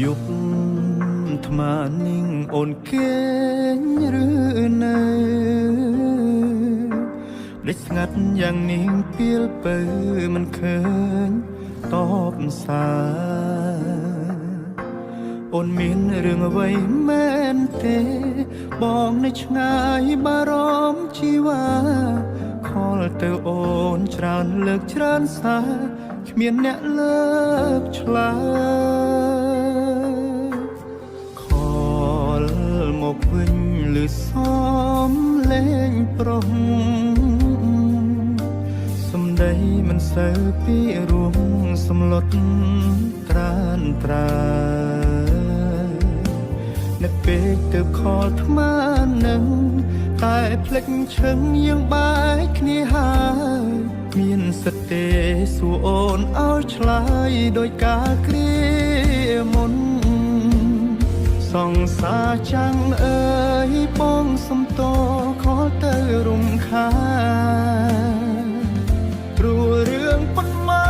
យប់ថ្មនាងអូនគេងឬនៅដេកស្ងាត់យ៉ាងនាងពីលពៅមិនឃើញតបសារអូនមានរឿងអ្វីមែនទេបងនៅឆ្ងាយបារម្ភជីវ៉ាខលទៅអូនច្រើនលើកច្រើនសារគ្មានអ្នកលើកឆ្លើយខលមកវិញឬសំលេងប្រុសសំដីមិនសូវពីរួមសំលុតត្រានត្រានឹកពេកទៅខលថ្មនឹងតែភ្លេចឈឹងយើងបែកគ្នាហើយមានសិទ្ធិទេសួរអូនឲ្យឆ្លើយដោយការគ្រាមុនសង្សារចាំងអើយបងសំតខលទៅរំខានព្រោះរឿងប៉ុន្មា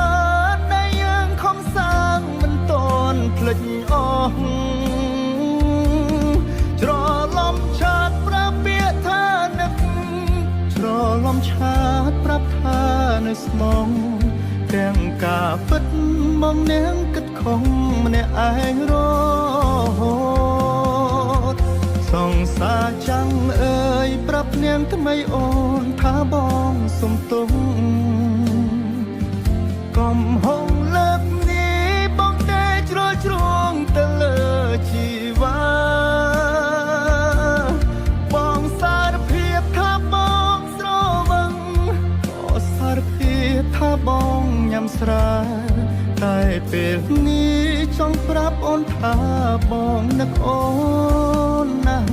នដែលយើងខំសាងមិនតន់ភ្លេចអស់ច្រឡំឆាតប្រាប់ពាក្យថានឹកច្រឡំឆាតប្រាប់ថានៅស្មងទាំងការពិតមកនាងគិតខំម្នាក់ឯងរហូតសង្សារចាំងអើយប្រាប់នាងថ្មីអូនថាបងសុំទងកំហុងលើកនេះបងទេជ្រុលជ្រួងទៅលើជីវ៉ាបងសារភាពថាបងស្រវឹងក៏សារភាពថាបងញ៉ាំស្រាតែពេលនេះចង់ប្រាប់អូនថាបងនឹកអូនណាស់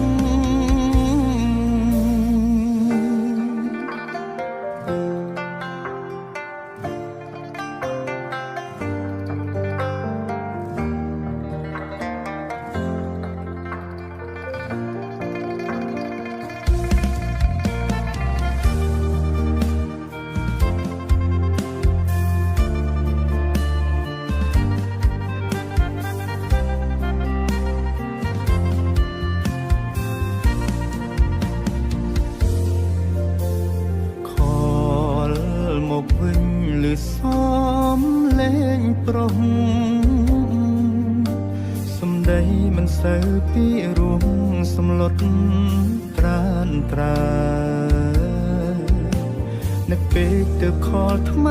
ខលមកវិញឬសំលេងប្រុសសំដីមិនសូវពីរួមសំលុតត្រានត្រានឹកពេកទៅខលថ្ម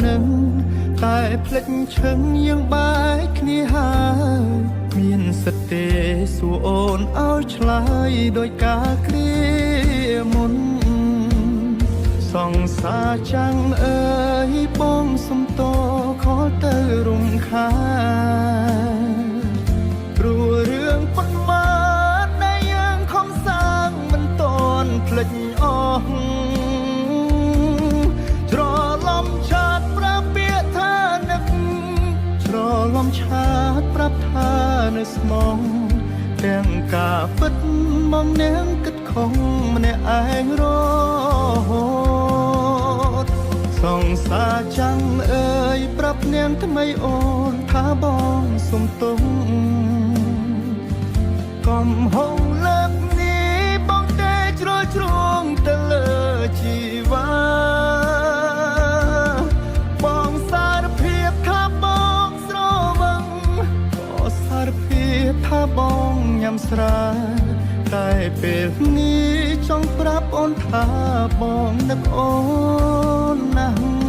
នឹងតែភ្លេចឈឹងយើងបែកគ្នាហើយមានសិទ្ធិទេសួរអូនឲ្យឆ្លើយដោយការគ្រាមុន សង្សារចាំងអើយបងសុំតខលទៅរំខានព្រោះរឿងប៉ុន្មានដែលយើងខំសាងមិនតន់ភ្លេចអស់ច្រឡំឆាតប្រាប់ពាក្យថានឹកច្រឡំឆាតប្រាប់ថានៅស្មងទាំងការពិតមកនាងគិតខំម្នាក់ឯងរហូតសង្សារចាំងអើយប្រាប់នាងថ្មីអូនថាបងសុំទងកំហុងលើកនេះបងទេជ្រុលជ្រួងទៅលើជីវ៉ាបងសារភាពថាបងស្រវឹងក៏សារភាពថាបងញ៉ាំស្រាតែពេលនេះចង់ប្រាប់អូនថាបងនឹកអូនណាស់